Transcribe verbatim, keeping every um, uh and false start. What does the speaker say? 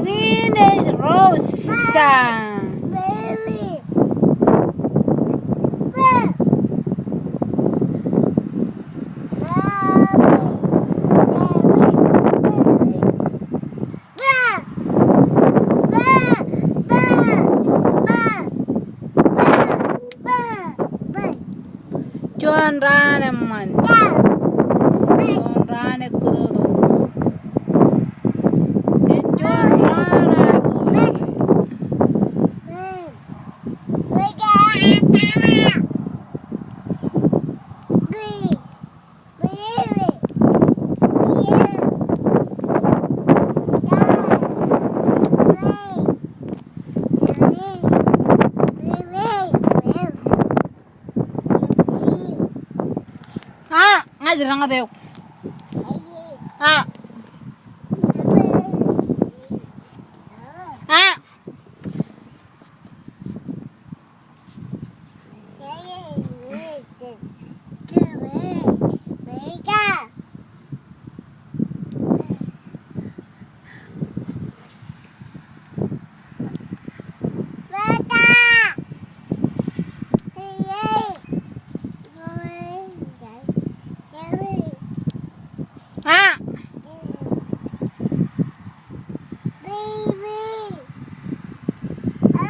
Teenage Rosa. Juon raan eṃṃan. Juon raan ekkūtto. Juon raan aiboojoj. A, ña jidañ eok. A,